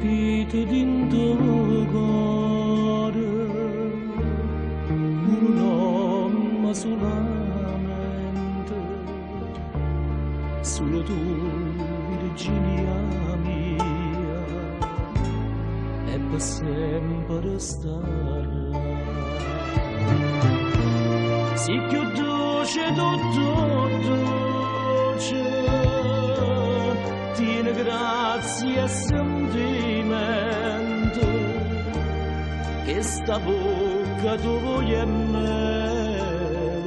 Scritto dint' 'o core nu nomme sulamente, solo tu Virginia mia, e pe' sempe restarrà. Si cchiù doce 'e tutt' 'o doce, tiene grazia e sentimento, chesta vocca toja è mele,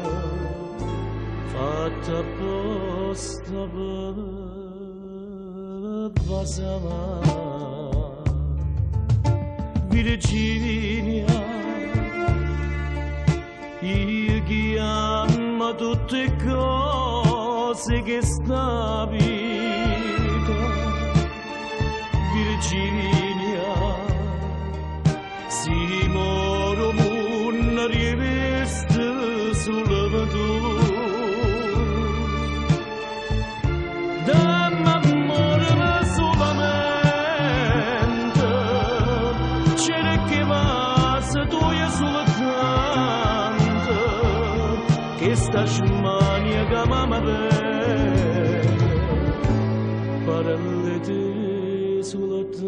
fatta apposta pe' vasà. Virginia, io chiammo tutte cose chesta vita. Virginia, si moro 'o munno rieste solo tu. Damme ammore sulamente, cerco 'e vase tuoje sultanto, chesta smania che me vene, parla 'e te soltanto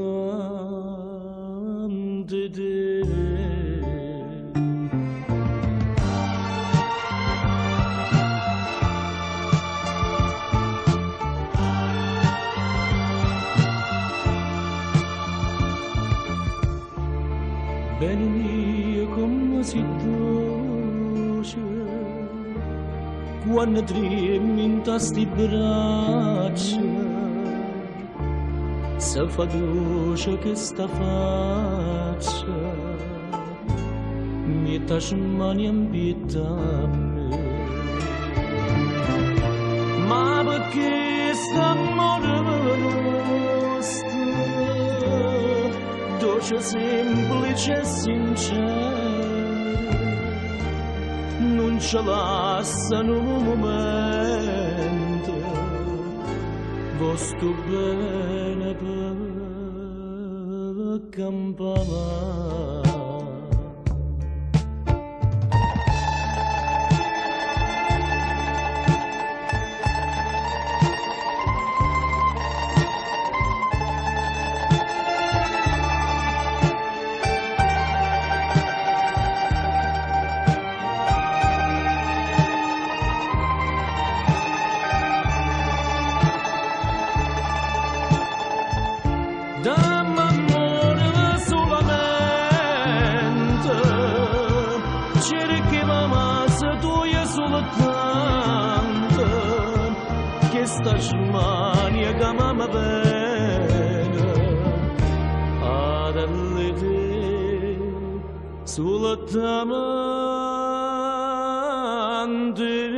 'e te. Bene mio, comme si doce, quanno triemme 'int'a sti braccia, se fa doce chesta faccia, miette 'a smania 'mpietto a me. Ma pecché st'ammore nuosto, doce, semplice e sincero, nun ce lassa nu mumento, vo' stu bene pe' campà. Damme ammore sulamente, cerco 'e vase tuoje sultanto, chesta smania che me vene, parla 'e te sultanto 'e te.